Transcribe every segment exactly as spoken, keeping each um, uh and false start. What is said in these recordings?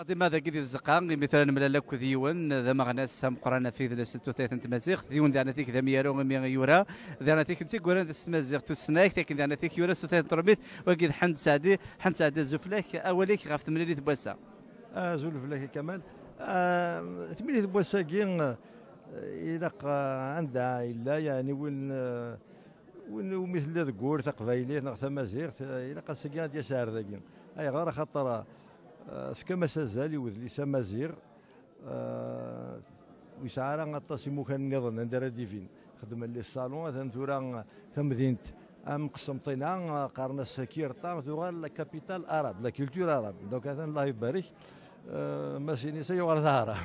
Dima dagi di tzeqqa, imi tura nemlal akked yiwen d ameɣnas ameqqran ɣef yidles n tutlayt n tmaziɣt, d yiwen diɣen atik d amyaru imi yura, diɣen atik n tiguran s tmaziɣt tusnakt, akken diɣen atik yura s tutlayt n trumit, wagi d Ḥend Saɛdi. Ḥend Saɛdi, azul fell-ak, awal-ik ɣef temlilit n wass-a. Azul fell-ak a Kamal. Ah, temlilit n wass-agi, eh, ilaq, ah, anda yella, yeɛni win, eh, win umi tella deg wur taqbaylit neɣ tamaziɣt, eh, ilaq ass-agi ad d-yas ar dagi. Ayɣer? Axaṭer, eh, tefkam-as azal i wedlis amaziɣ, eh, ur yesɛi ara aṭas imukan nniḍen anda ara d-ibin. Xedmen les salons, atan tura tamdint am Qsenṭina, eh, qqaren-as Kirṭa, tuɣal la capitale arabe, la culture arabe. Donc atan Allah ibarek, eh, Masinisa yuɣal d aɛrab.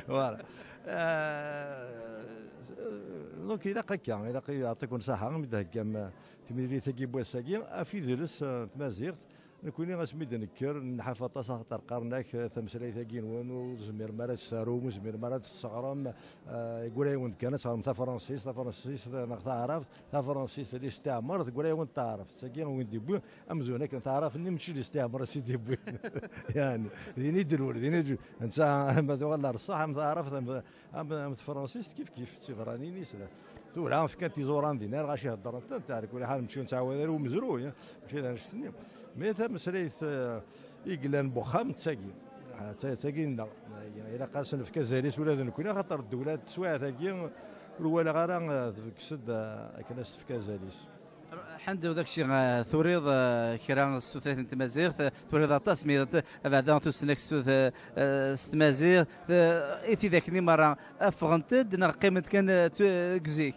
Voilà. Eh, donc ilaq akka, ilaq, yeɛṭikum ṣṣeḥḥa mi d-theggam, eh, timlilit-agi n wass-agi, af idles, eh, n tmaziɣt. Nekkni asmi d-nekker, nḥaf aṭas axaṭer qqaren-ak, eh, tameslayt-agi-nwen ur tezmirem ara ad tt-tarum, ur tezmirem ara ad tt-tesseɣrem, eh, yeggura-yawen-d kan ad teɣrem tafransist, tafransist neɣ taɛrabt, tafransist d listiɛmar, teggura-yawen-d taɛrabt. Tagi win d-yewwi amzun akken taɛrabt-nni mačči d listiɛmar i s-id-yewwin. Yeɛni, din i d-lul, din i d-, netta ma tuɣal ar ṣṣeḥ am taɛrabt, am, am, am tefransist, kif kif, d tibranin i sla. Tura fkan-t iẓuran din, ar ɣaci heddren-tent, ar kul ḥal mačči nettɛawad ara umezruy, eh, mačči d annect-nni. Mais tameslayt, eh, i yellan n wexxam d tagi. Ah, d ta-, d tagi-nneɣ. Ilaq ad s-nefk azal-is ula d nekkni, axaṭer ddewla n teswiɛt-agi ur walaɣ ara, eh, tbekkes-d, eh, akken ad s-tefk azal-is. Ḥend, d akci, eh, turiḍ, eh, kra s tutlayt n tmaziɣt, eh, turiḍ aṭas, mi abeɛda tusnakt s tut-, eh, eh, s tmaziɣt, eh, i tidak-nni merra ffɣent-d neɣ qqiment kan, eh, tu-, deg zik?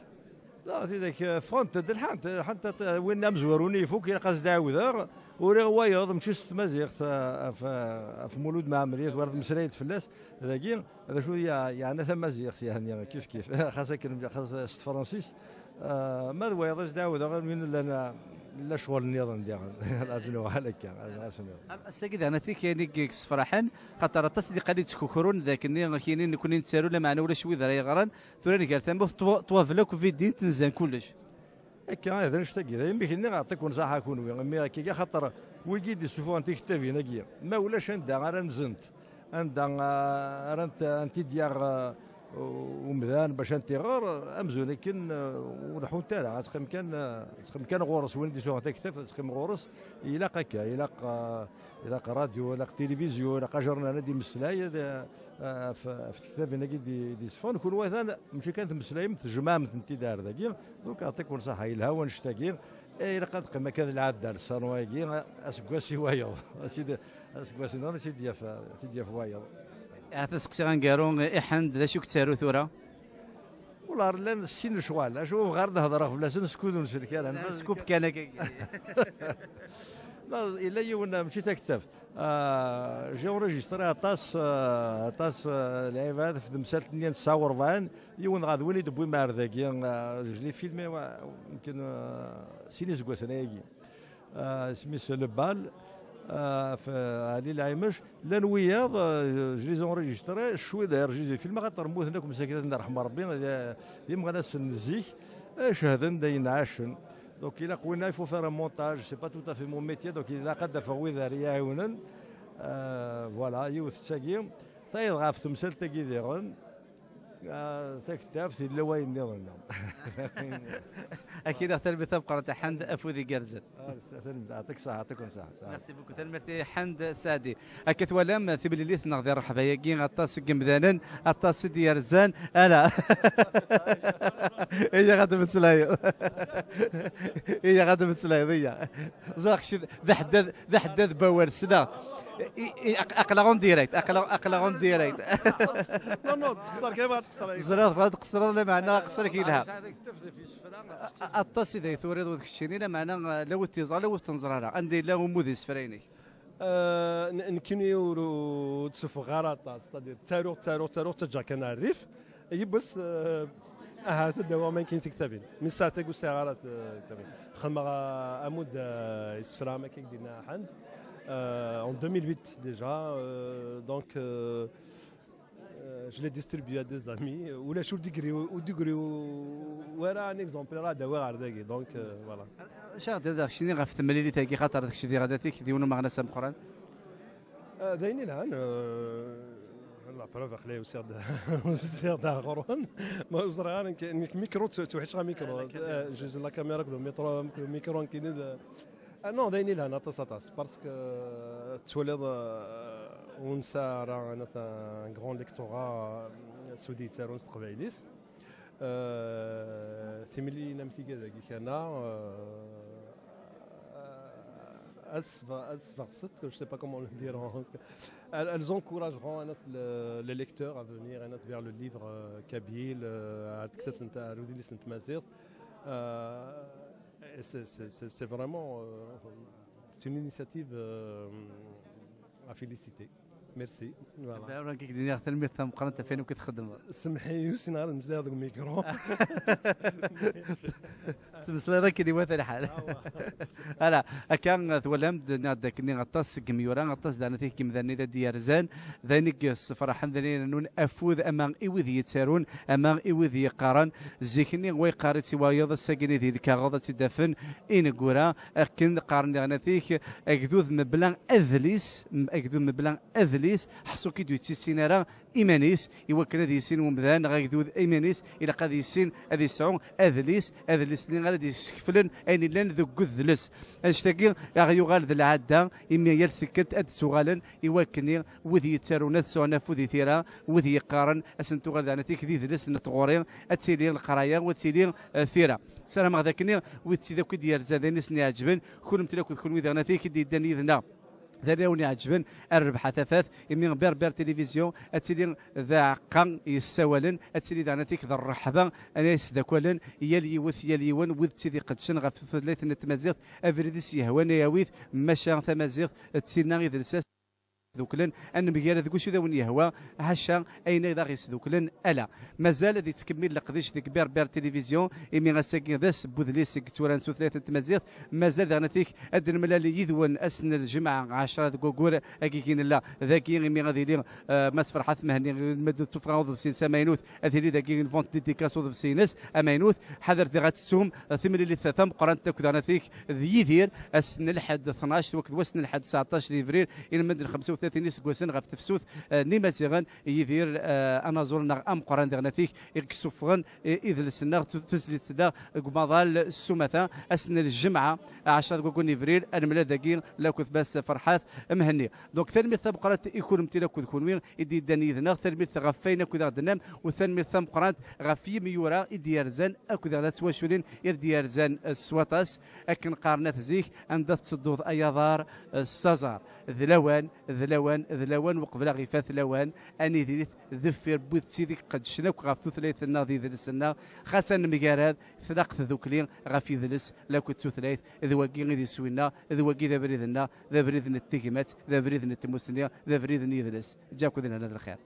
La, tidak, eh, ffɣent-d, lḥant, lḥant, eh, win amezwaru-nni ifuk, ilaq ad s-d-ɛawdeɣ. Uriɣ wayeḍ, mačči s tmaziɣt, eh, af, af Mulud Mɛemmri, twalaḍ mmeslay-d fell-as, dagi, d acu ya-, yeɛna tamaziɣt, yeɛni, kif kif. Xas akken, xas s tefransist, eh, ma d wayeḍ ad s-d-ɛawdeɣ, win llan, la ccɣel nniḍen diɣen. Ad nuɣal akka, ad nɣas nniḍen. Ass-agi daɣen, atik ayen i yessefraḥen, xaṭer aṭas n yiqal i yettkukrun, d akken-nni, kini nekkni nettaru, lameɛna ulac wid ara yeɣren, tura nger tamawt, twa-, twabel akk vidint, nzan kullec. Akka, d annect-agi, d ayen mi k-nniɣ, aɛṭikum ṣaḥa kunwi, imi akka, axaṭer wigi d-isuffɣen tiktabin-agi, ma ulac anda ara nzent, anda, ah, ara nent-, ara nent-id-yaɣ, ah, umdan bac ad nent-iɣer, amzun akken, ah, ur leḥḥunt ara, ad teqqim kan, ah, ad teqqim kan ɣur-s, win i d-isuffɣen taktabt, ad teqqim ɣur-s, ilaq akka, ilaq, ah, ilaq radio, ilaq tilivizyu, ilaq ajernan ad d-imeslay, ad, ah, ɣef, ɣef tektabin-agi d-, d-iseffɣen. Kunwi atan, mačči kan tmeslayem, tjemɛem-tent-id ar dagi. Donc, aɛṭikum ṣaḥa, yelha wannect-agi. Eh, ilaq ad qqim akka d lɛadda, lṣalun-agi, aseggas i wayeḍ. Ad tt-id-, aseggas-nniḍen ad tt-id-yaf, ad tt-id-yaf wayeḍ. Ahat aseqsi aneggaru, i Ḥend, d acu i yettaru tura? Wala llan sin lecɣal, acu bɣiɣ ad hedreɣ fell-asen skud ur nsel kra. Scoop kan akka. La, yella yiwen, mačči taktabt. Ah, j'ai enregistré aṭas, ah, aṭas, ah, lɛibad f temsalt-nni n tesɛa u rebɛin, yiwen dɣa d win i d-wwim ar dagi, ah, je l'ai filmé, wa, yemkin, ah, sin iseggasen ayagi. Ah, isem-is Le Bal, ah, f-, Ali Lɛimec. Llan wiyaḍ, ah, je les enregistré, ccwi d ayer je les ai filmé, xaṭer mmuten akk msakit ad ten-yerḥem Rebbi, d, d imeɣnasen n zik, eh, cehden d ayen ɛacen. Donc ilaq winna, il faut faire un montage, c'est pas tout à fait mon métier, donc ilaq ad d-afeɣ wid ara yi-iɛiwnen. Euh, voilà, yiwet d tagi. Tayeḍ ɣef temsalt-agi diɣen, ah, taktabt, yella wayen nniḍen. Akid-aɣ, tanemmirt tameqqrant a Ḥend, afud igerrzen. Ah, tanemmirt, aɛṭik ṣaḥa, aɛṭikum ṣaḥa. Merci beaucoup, tanemmirt i Ḥend Saɛdi. Akka twalam timlilit-nneɣ di rreḥba-agi, aṭas n yemdanen, aṭas i d-yerzan. Ala. Iya, ɣad meslayeḍ. Iya, ɣad meslayeḍ, iya. Ẓriɣ kečč d aḥeddad, d aḥeddad n wawal, ssneɣ. I, i, aq-, aql-aɣ en direct, aql-aɣ, aql-aɣ en direct. Non, non, texṣer kan, ma texṣer. Ẓriɣ tebɣiḍ ad tqeṣṣreḍ, lameɛna aqeṣṣer-ik yelha. A-, aṭas i d ay turiḍ ur d keččini, lameɛna, eh, la ur t-yeẓra, la ur t-neẓra ara. Anda yella umud isefra-inek? Euh, n-, nekkini ur, ur d-ssuffɣeɣ ara aṭas, c'est-à-dire ttaruɣ, ttaruɣ, ttaruɣ, ttaǧǧaɣ kan ar rrif. Yiwwas, euh, ahat ad d-awiɣ ma nekkin tiktabin. Mi ssaɛet-agi ur sɛiɣ ara t-, tiktabin. Xedmeɣ, euh, amud, euh, isefra am akka i d-yenna Ḥend, euh, en deux mille huit déjà, euh, donc, euh, Euh, je l'ai distribué à des amis. Ulac ur d-igri, ur d-igri wara un exemplaire ad d-awiɣ ɣer dagi. Donc, euh, voilà. Acu ara d-aɣ keččini ɣef temlilit-agi, xaṭer d kečč diɣen atik d yiwen umeɣnas ameqqran? Ah, d ayen ilhan, euh, la preuve, aql-i usiɣ-d, usiɣ-d ar ɣur-wen. Ma ur ẓriɣ ara, nekk, nekk mikru, tu-, tuḥic ɣer mikru. Ah, la caméra. Ah, juste la caméra akked mikru, mikru nekkini d, ah, non, d ayen ilhan aṭas, aṭas, parce que, euh, tettwaliḍ, euh, ur nesɛi ara, anat, un grand lectorat, euh, s wid yettarun s teqbaylit. Euh, timlilin am tigad-agi kana, euh, ad sbe-, ad sbeɣsent, je sais pas comment le dire en, elles, elles encourageront, anat, le, les lecteurs à venir, anat, vers le livre, euh, kabyle, euh, ar tektabt n ta-, ar udlis n tmaziɣt. Euh, et c'est, c'est, c'est, c'est vraiment, euh, c'est une initiative, euh, à féliciter. Merci. Voilà. Ur ak-d-iniɣ tanemmirt tameqqrant ɣef wayen akk i txeddmeḍ. Semmeḥ-iyi, ur ssineɣ ara ad meslayeɣ deg umikru. Tettmeslayeḍ akken iwata lḥal. Ala, akka twalam-d, nniɣ-d akken aṭas seg yimyura, aṭas daɣen i yimdanen i d ad d-yerzan, d ayen i yessefraḥen, d ayen irennun afud ama i wid yettarun, ama i wid yeqqaren. Zik-nni wa yeqqar-itt i wayeḍ, ass-agi-nni di lkaɣeḍ ad tt-id-afen ineggura, akken qqaren diɣen atik, agdud mebla adlis, m-, agdud mebla adlis, ḥṣu ki d-yettissin ara iman-is, i wakken ad yissin umdan, neɣ agdud iman-is, ilaq ad yissin, ad yesɛu adlis, adlis-nni ara d-yeskeflen ayen illan deg udles. Annect-agi, aɣ-yuɣal d lɛadda, imi yal tikkelt ad d-ttuɣalen, i wakken wid yettarun ad sɛun afud i tira, wid yeqqaren, ad sen-tuɣal daɣen atik d idles n tɣuri, ad tili leqraya, u ad tili, eh, tira. Sarameɣ d akken wid tid akk i d-yerzan d ayen i sen-iɛeǧben, kunemti akked kunwi daɣen atik i d-yeddan yid-neɣ. D ayen i awen-iɛeǧben, a rrbeḥ a tafat, imi Berber Télévision ad tili d aɛeqqa yessawalen, ad tili daɣen atik d rreḥba, ad yesdakalen yal yiwet, yal yiwen, wid tid iqeddcen ɣef tutlayt n tmaziɣt, abrid i s-yehwan a yawi-t, maca tamaziɣt d tinna idles-as duklen, ad nemgarad deg wacu i d awen-yehwa, ḥaca ayen ay d aɣ-yesduklen, ala. Mazal ad yettkemmil leqdic deg Berber Télévision, imi ass-agi d ass n wedlis deg tura n tutlayt n tmaziɣt. Mazal daɣen atik ad d-nemlal yid-wen ass n ljemɛa ɛecra deg waggur agi i nella dagi, imi ad yili, eh, Mass Ferḥat Mhenni, ma d tuffɣa uḍebsi-ines amaynut, ad yili dagi une vente dédicace uḍebsi-ines amaynut. Ḥadret diɣ ad tettum, eh, timlilit tameqqrant akked daɣen atik d Yidir, ass n lḥedd tnac, akked wass n lḥedd tseɛṭac di Yebrir, ilmend n xemsa u tlatin iseggasen ɣef tefsut, eh, n Imaziɣen, Yidir, eh, anaẓur-nneɣ ameqqran diɣen atik, i yessuffɣen, eh, idles-nneɣ, tu-, tuzlit-nneɣ deg umaḍal s umata, ass n ljemɛa, ɛecra deg waggur n Yebrir, ad nemlal dagi lakked Mass Ferḥat Mhenni. Donc, tanemmirt tameqqrant i kunemti lakked kunwi i d-yeddan yid-neɣ, tanemmirt ɣef wayen akk i d aɣ-d-tennam, u tanemmirt tameqqrant ɣef yimyura i d-yerzan akked aɣ-d-ttwaculin i d-yerzan, eh, s waṭas, akken qqaren at zik, anda tettedduḍ ay aḍar, eh, s aẓar. D lawan, d lawan, d lawan, uqbel aɣ-ifat lawan, ad nidit deffir n wid tid iqeddcen akk ɣef tutlayt-nneɣ d idles-nneɣ, xas ad nemgarad, tlaq tdukli ɣef idles lakked tutlayt, d wagi i d iswi-nneɣ, d wagi d abrid-nneɣ, d abrid n tegmat, d abrid n tmusni, d abrid n yidles. Ǧǧakud lehna d lxir.